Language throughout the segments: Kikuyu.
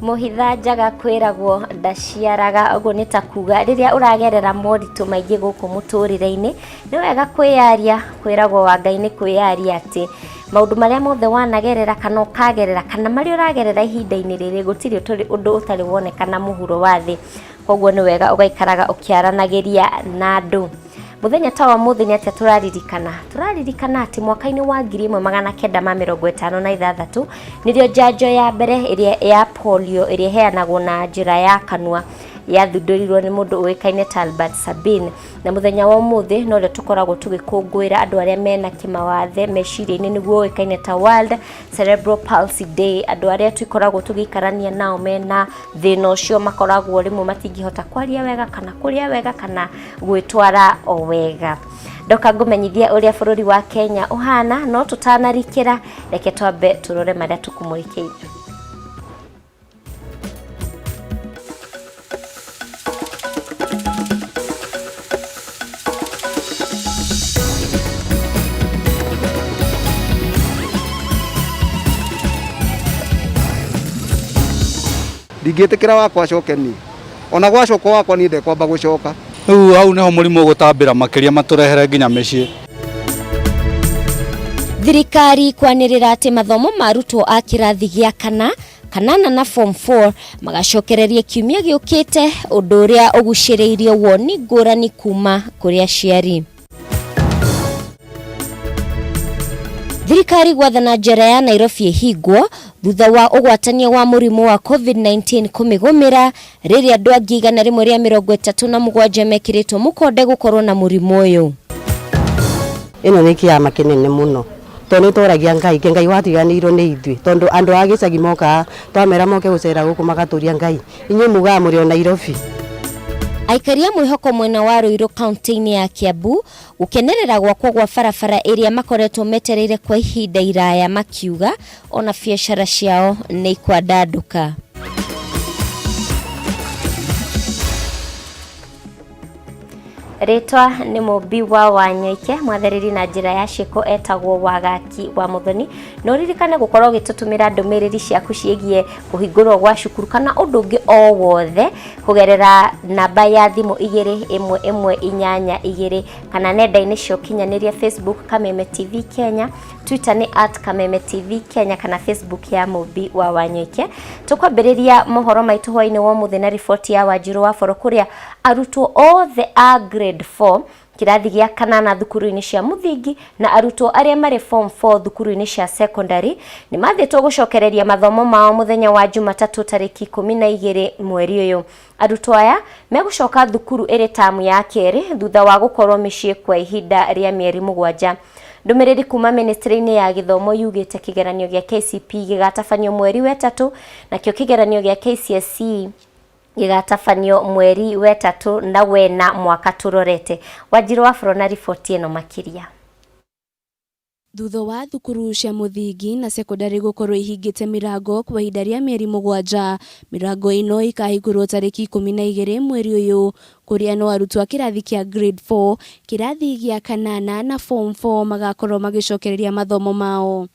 Mũhitha njaga kwĩragwo ndaciaraga, ũguo nĩ ta kuga rĩrĩa ũragerera moritũ maingĩ gũkũ mũtũrĩre-inĩ, nĩ wega kwĩyaria, kwĩragwo wa Ngai nĩ kwĩyaria atĩ maũndũ marĩa mothe wanagerera kana ũkagerera kana marĩa ũragerera ihinda-inĩ rĩrĩ gũtirĩ ũndũ ũtarĩ wonekana mũhuro wa thĩ, koguo nĩ wega ũgaikaraga ũkĩaranagĩria na andũ. Mũthenya ta wa ũmũthĩ nĩ atĩa tũraririkana? Tũraririkana atĩ mwaka-inĩ wa 1956 nĩrĩo njanjo ya mbere ĩrĩa ya polio ĩrĩa ĩheanagwo na njĩra ya kanua yathundũrirwo nĩ mũndũ ũĩkaine ta Albert Sabin. Na mũthenya wa ũmũthĩ norĩo tũkoragwo tũgĩkũngũĩra andũ arĩa mena kĩmawathe meciria-inĩ nĩguo ũĩkaine ta World Cerebral Palsy Day. Andũ arĩa tũkoragwo tũgĩikarania nao mena thĩna ũcio makoragwo rĩmwe matingĩhota kwaria wega kana kũrĩa wega kana gwĩtwara o wega. Ndoka ngũmenyithia ũrĩa bũrũri wa Kenya ũhana, no tũtanarikĩra reke twambe tũrore marĩa tũkũmũrĩkĩire. Ndingĩtĩkĩra wakwa acoke niĩ. Ona gwacoka wakwa niĩ ndekwamba gũcoka. Rĩu hau nĩho mũrimũ ũgũtambĩra makĩria matũrehere nginya mĩciĩ. Thirikari kwanĩrĩra atĩ mathomo ma arutwo a kĩrathi gĩa kana, kanana na form 4 magacokereria kiumia gĩũkĩte, ũndũ ũrĩa ũgucĩrĩirie woni ngũrani kuma kũrĩ aciari. Thirikari gwathana njera ya Nairobi ĩhingwo thutha wa ũgwatania wa mũrimũ wa COVID-19 kũmĩgũmĩra rĩrĩa andũ angĩ 137 mekĩrĩtwo mũkonde gũkorwo na mũrimũ ũyũ. Ĩno nĩ kĩama kĩnene mũno tondũ nĩ tworagia Ngai, ke Ngai watiganĩirwo nĩ ithuĩ, tondũ andũ a gĩcagi mokaga twamera moke gũcera gũkũ magatũria Ngai, inyuĩ mugaga mũrĩ o Nairobi. Aikari a mwĩhoko mwena wa Ruiru kaunti-inĩ ya Kiambu gũkenerera gwakwo gwa barabara ĩrĩa makoretwo metereire kwa ihinda iraya makiuga ona biacara ciao nĩ ikwandandũka. Rĩtwa nĩ Mũmbi wa Wanyoike, mwathereri na njĩra ya ciĩko etagwo Wagaki wa Mũthoni. Na ũririkane gũkorwo ũgĩtũtũmĩra ndũmĩrĩri ciaku ciĩgiĩ kũhingũrwo gwa cukuru kana ũndũ ũngĩ o wothe kũgerera namba ya thimũ 21182 kana nenda-inĩ cia ũkinyanĩria Facebook Kameme TV Kenya, Twitter nĩ at Kameme TV Kenya kana Facebook ya Mũmbi wa Wanyoike. Tũkwambĩrĩria mohoro maitũ hwainĩ wa ũmũthĩ na riboti ya Wanjirũ wa Boro kũrĩa arutwo othe a grade 4 kĩrathi gĩa kanana thukuru-inĩ cia mũthingi na arutwo arĩa marĩ form 4 thukuru-inĩ cia secondary nĩ mathĩtwo gũcokereria mathomo mao mũthenya wa Jumatatũ tarĩki 12 mweri ũyũ. Arutwo aya megũcoka thukuru ĩrĩ tamu ya kerĩ thutha wa gũkorwo mĩciĩ kwa ihinda rĩa mĩeri mũgwanja. Ndũmĩrĩri kuma ministry-inĩ ya gĩthomo yugĩte kĩgeranio gĩa KCPE gĩgatabanio mweri wetatũ nakĩo kĩgeranio gĩa KCSE gĩgatabanio mweri wetatũ na wena mwaka tũrorete. Wanjirũ wa Bũrũ na riboti ĩno makĩria. Thutha wa thukuru cia mũthingi na cekondarĩ gũkorwo ihingĩte mĩrango kwa ihinda rĩa mĩeri mũgwanja, mĩrango ĩno ĩkahingũrwo tarĩki 12 mweri ũyũ, kũrĩa no arutwo a kĩrathi kĩa grade 4, kĩrathi gĩa kanana na form 4 magakorwo magĩcokereria mathomo mao.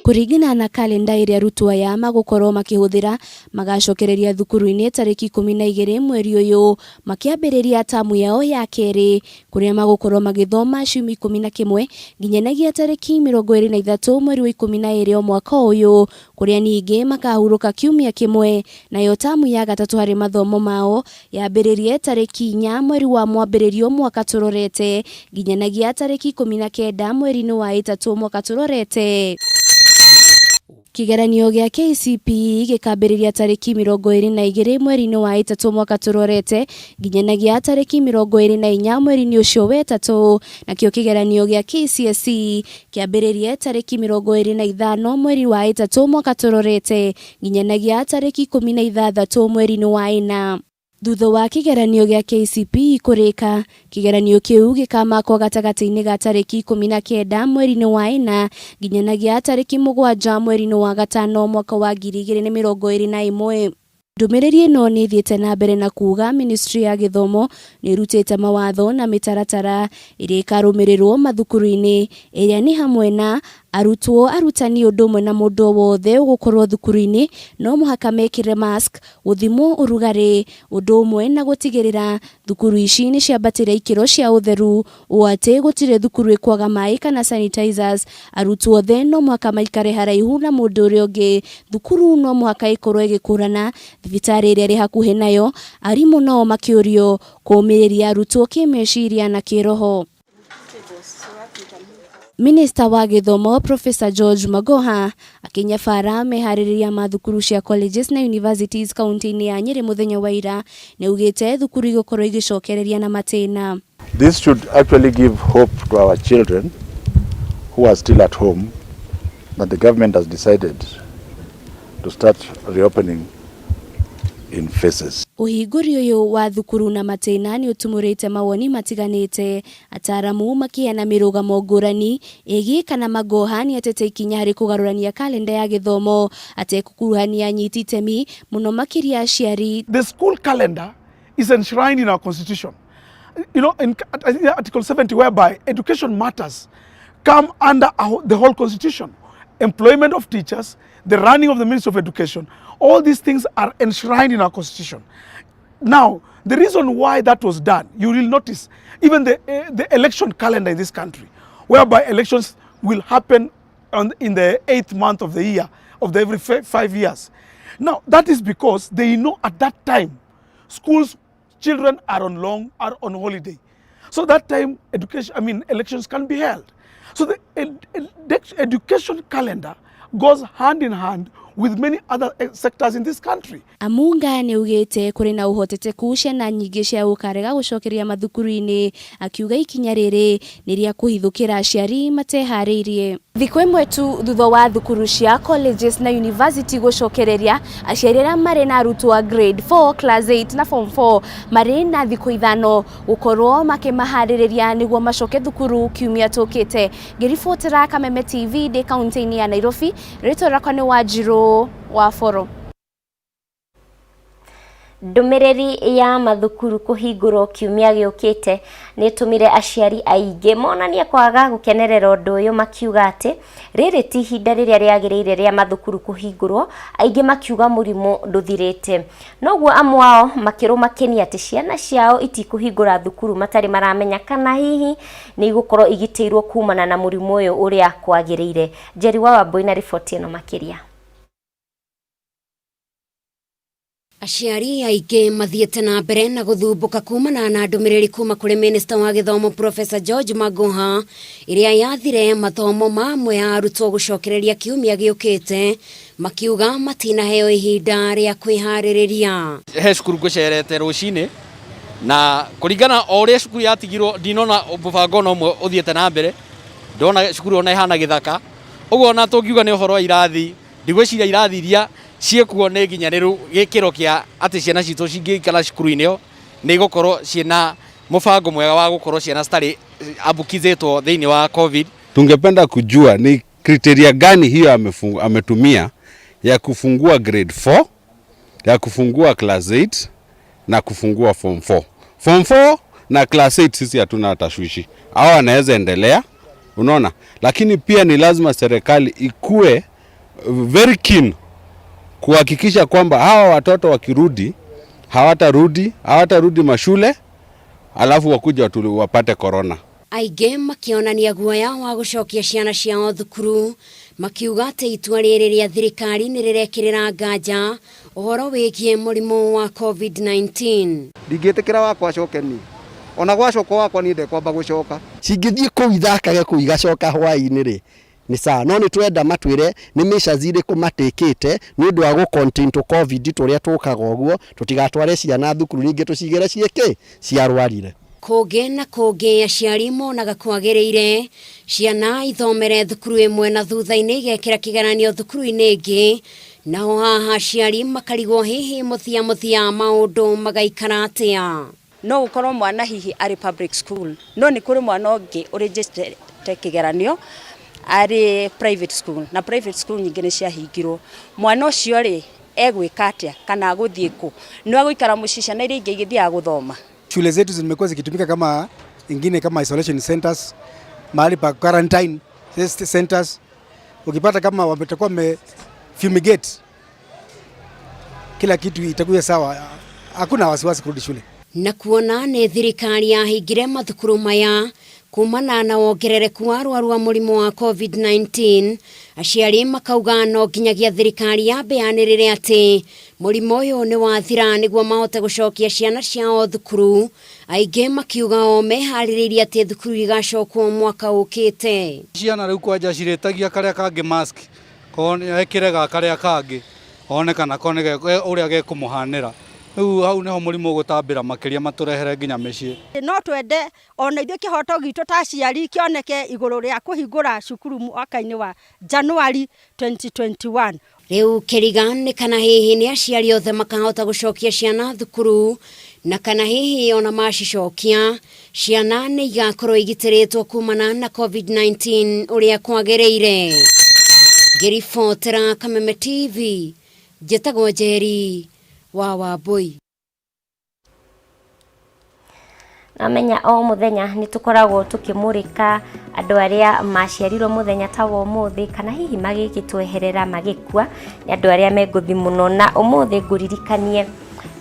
Kũringana na kalenda ĩrĩa arutwo aya magũkorwo makĩhũthĩra, magacokereria thukuru-inĩ tarĩki 12 mweri ũyũ, makĩambĩrĩria tamu yao ya kerĩ, kũrĩa magũkorwo magĩthoma ciumia 11 nginyanagia tarĩki 23 mweri wa 12 o mwaka ũyũ, kũrĩa ningĩ makahurũka kiumia kĩmwe, nayo tamu ya gatatũ harĩ mathomo mao yambĩrĩrie tarĩki 4 mweri wa mwambĩrĩrio mwaka tũrorete nginyanagia tarĩki 19 mweri-inĩ wa ĩtatũ mwaka tũrorete. Kĩgeranio gĩa KCPE gĩkambĩrĩria tarĩki 22 mweri-inĩ wa ĩtatũ mwaka tũrorete nginyanagia tarĩki 24 mweri-inĩ ũcio wa ĩtatũ, nakĩo kĩgeranio gĩa KCSE kĩambĩrĩrie tarĩki 25 mweri wa ĩtatũ mwaka tũrorete nginyanagia tarĩki 16 mweri-inĩ wa ĩna. Thutha wa kĩgeranio gĩa KCPE kũrĩka, kĩgeranio kĩu gĩkamakwo gatagatĩ-inĩ ga tarĩki 19 mweri-inĩ wa ĩna nginyanagia tarĩki 7 mweri-inĩ wa gatano mwaka wa 2021. Ndũmĩrĩri ĩno nĩ ĩthiĩte na mbere na kuuga ministry ya gĩthomo nĩ ĩrutĩte mawatho na mĩtaratara ĩrĩa ĩkarũmĩrĩrwo mathukuru-inĩ ĩrĩa nĩ hamwe na Arutwo, arutani ũndũ ũmwe na mũndũ o wothe ũgũkorwo thukuru-inĩ no mũhaka mekĩre mask, gũthimwo ũrugarĩ, ũndũ ũmwe na gũtigĩrĩra thukuru ici nĩ ciambatĩria ikĩro cia ũtheru ũũ atĩ gũtirĩ thukuru ĩkwaga maĩ kana sanitizers. Arutwo othe no mũhaka maikare haraihu na mũndũ ũrĩa ũngĩ. Thukuru no mũhaka ĩkorwo ĩgĩkũrana thibitarĩ ĩrĩa ĩrĩ hakuhĩ nayo. Arimũ nao makĩũrio kũũmĩrĩria arutwo kĩmeciria na kĩroho. Minista wa gĩthomo Professor George Magoha akĩnyabara meharĩrĩria ma thukuru cia colleges na universities kaunti-inĩ ya Nyĩrĩ mũthenya wa ira nĩaugĩte thukuru igũkorwo igĩcokereria na matĩna. This should actually give hope to our children who are still at home that the government has decided to start reopening in phases. Ũhingũri ũyũ wa thukuru na matĩna nĩ ũtumũrĩte mawoni matiganĩte, ataramu makĩheana mĩrũgamo ngũrani ĩgiĩ kana Magoha nĩatete ikinya harĩ kũgarũrania kalenda ya gĩthomo atekũkuruhania anyiti itemi mũno makĩria aciari. The school calendar is enshrined in our constitution. In I think Article 70, whereby education matters come under the whole constitution. Employment of teachers, the running of the Ministry of Education, all these things are enshrined in our constitution. Now, the reason why that was done, you will notice, even the election calendar in this country, whereby elections will happen in the 8th month of the year, of the every 5 years. Now, that is because they know at that time, schools, children are on holiday. So that time, elections can be held. So the education calendar goes hand in hand with many other sectors in this country. Amunga nĩaugĩte kũrĩ na ũhotekeku ciana nyingĩ cia gũkarega gũcokereria mathukuru-inĩ, akiuga ikinya rĩrĩ nĩ rĩa kũhithũkĩra aciari mateharĩirie. Thikũ ĩmwe tu thutha wa thukuru cia colleges na university gũcokereria, aciari arĩa marĩ na arutwo a grade 4, class 8 na form 4 marĩ na thikũ 5 gũkorwo makĩmaharĩrĩria nĩguo macoke thukuru kiumia tũkĩte. Ngĩribotera Kameme TV ndĩ kaunti-inĩ ya Nairobi, rĩtwa rĩakwa nĩ Wanjirũ wa Boro. Ndũmĩrĩri ya mathukuru kũhingũrwo kiumia gĩũkĩte nĩ ĩtũmire aciari aingĩ monanie kwaga gũkenerera ũndũ ũyũ, makiuga atĩ rĩrĩ ti ihinda rĩrĩa rĩagĩrĩire rĩa mathukuru kũhingũrwo, aingĩ makiuga mũrimũ ndũthirĩte. Noguo amwe ao makĩrũma kĩni atĩ ciana ciao itikũhingũra thukuru matarĩ maramenya kana hihi nĩ igũkorwo igitĩirwo kumana na mũrimũ ũyũ ũrĩa kwagĩrĩire. Njeri wa Wambui na riboti ĩno makĩria. Aciari aingĩ mathiĩte na mbere na gũthumbũka kumana na ndũmĩrĩri kuma kũrĩ Minista wa gĩthomo Professor George Magoha ĩrĩa yathire mathomo mamwe ya arutwo gũcokereria kiumia gĩũkĩte, makiuga matinaheo ihinda rĩa kwĩharĩrĩria. He cukuru ngũcerete rũcinĩ na kũringana o ũrĩa cukuru yatigirwo ndinona mũbango ona ũmwe ũthiĩte na mbere, ndona cukuru ona ĩhana gĩthaka ũguo ona tũngiuga nĩ ũhoro wa irathi, ndigwĩciria irathi iria ciĩkuo nĩ nginyanĩru gĩkĩro kĩa atĩ ciana citũ cingĩikara cukuru-inĩ ĩyo nĩ igũkorwo ciĩna mũbango mwega wa gũkorwo ciana citarĩ ambukizĩtwo thĩinĩ wa COVID. Tungependa kujua ni criteria gani hiyo ametumia ya kufungua grade 4, ya kufungua class 8 na kufungua form 4. Form 4 na class 8 sisi hatuna tashwishi. Hao wanaweza endelea, unaona? Lakini pia ni lazima serikali ikue very keen kuhakikisha kwamba hawa watoto wakirudi hawatarudi mashule alafu wakuja wapate corona. Aingĩ makĩonania guoya wa gũcokia ciana ciao thukuru, makiuga atĩ itua rĩrĩ rĩa thirikari nĩ rĩrekĩrĩra nganja ũhoro wĩgiĩ mũrimũ wa COVID-19. Ndingĩtĩkĩra wakwa acoke niĩ, ona gwacoka wakwa niĩ ndekwamba gũcoka. Cingĩthiĩ kũu ithakage kũu igacoka hwaĩ-inĩ rĩ nĩ sawa, no nĩ twenda matwĩre nĩ measures irĩkũ matĩkĩte nĩ ũndũ wa gũ contain tũ COVID tũrĩa tũkaga ũguo, tũtigatware ciana thukuru ningĩ tũcigĩre ciĩkĩ ciarwarire. Kũngĩ na kũngĩ aciari monaga kwagĩrĩire ciana ithomere thukuru ĩmwe na thutha-inĩ igekĩra kĩgeranio thukuru-inĩ ĩngĩ, naho haha aciari makarigwo hihi mũthia mũthia maũndũ magaikara atĩa. No gũkorwo mwana hihi arĩ public school, no nĩ kũrĩ mwana ũngĩ ũrĩnjĩte kĩgeranio arĩ private school, na private school nyingĩ nĩ ciahingirwo. Mwana ũcio rĩ egwĩka atĩa kana agũthiĩ kũ? No agũikara mũciĩ ciana iria ingĩ igĩthiaga gũthoma. Shule zetu zimekuwa zikitumika kama ingine kama isolation centers, mahali pa quarantine centers. Ukipata kama wametakuwa wame fumigate kila kitu itakuwa sawa, hakuna wasiwasi kurudi shule. Na kuona nĩ thirikari yahingire mathukuru maya kumana na wongerereku wa arwaru a mũrimũ wa COVID-19, aciari makauga no nginyagia thirikari yambe yanĩrĩre atĩ mũrimũ ũyũ nĩ wathira nĩguo mahote gũcokia ciana ciao thukuru, aingĩ makiuga o meharĩrĩirie atĩ thukuru igacokwo mwaka ũkĩte. Ciana rĩu kwanja cirĩtagia karĩa kangĩ mask ekĩre ga karĩa kangĩ one kana kone ũrĩa gekũmũhanĩra. Rĩu hau nĩho mũrimũ ũgũtambĩra makĩria matũrehere nginya mĩciĩ. No twende ona ithuĩ kĩhoto gitũ ta aciari kĩoneke igũrũ rĩa kũhingũra cukuru mwaka-inĩ wa January 2021. Rĩu kĩriga nĩ kana hihi nĩ aciari othe makahota gũcokia ciana thukuru na kana hihi ona macicokia ciana nĩ igakorwo igitĩrĩtwo kumana na COVID-19 ũrĩa kwagĩrĩire. Ngĩribotera Kameme TV, njĩtagwo Njeri wa Wambui. Namenya o muthenya nĩ tũkoragwo tũkĩmũrĩka andũ arĩa maciarirwo mũthenya ta wa ũmũthĩ kana hihi magĩgĩtweherera magĩkua, nĩ andũ arĩa me ngũthi mũno. Na ũmũthĩ ngũririkanie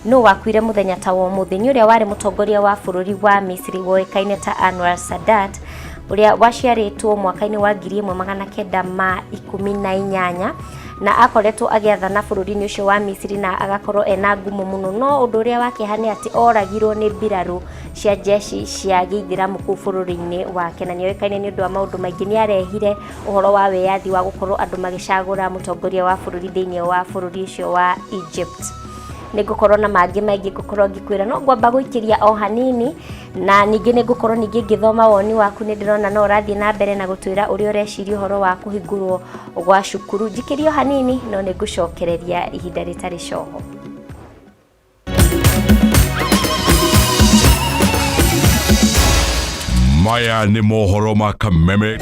nũ wakuire mũthenya ta wa ũmũthĩ, nĩ ũrĩa warĩ mũtongoria wa bũrũri wa Misri woĩkaine ta Anwar Sadat, ũrĩa waciarĩtwo mwaka-inĩ wa 1918 na akoretwo agĩathana bũrũri-inĩ ũcio wa Misri na agakorwo ena ngumo mũno. No ũndũ ũrĩa wa kĩeha nĩ atĩ oragirwo nĩ mbirarũ cia jeshi cia gĩithĩramu kũu bũrũri-inĩ wake, na nĩoĩkaine nĩ ũndũ wa maũndũ maingĩ. Nĩ arehire ũhoro wa wĩyathi wa gũkorwo andũ magĩcagũra mũtongoria wa bũrũri thĩinĩ wa bũrũri ũcio wa Egypt. Nĩngũkorwo na mangĩ maingĩ ngũkorwo ngĩkwĩra, no ngwamba gũikĩria o hanini, na ningĩ nĩngũkorwo ningĩ ngĩthoma woni waku. Nĩ ndĩrona no ũrathiĩ na mbere na gũtwĩra ũrĩa ũreciria ũhoro wa kũhingũrwo gwa cukuru. Njikĩrie o hanini, no nĩngũcokereria ihinda rĩtarĩ coho. Maya nĩ mohoro ma Kameme.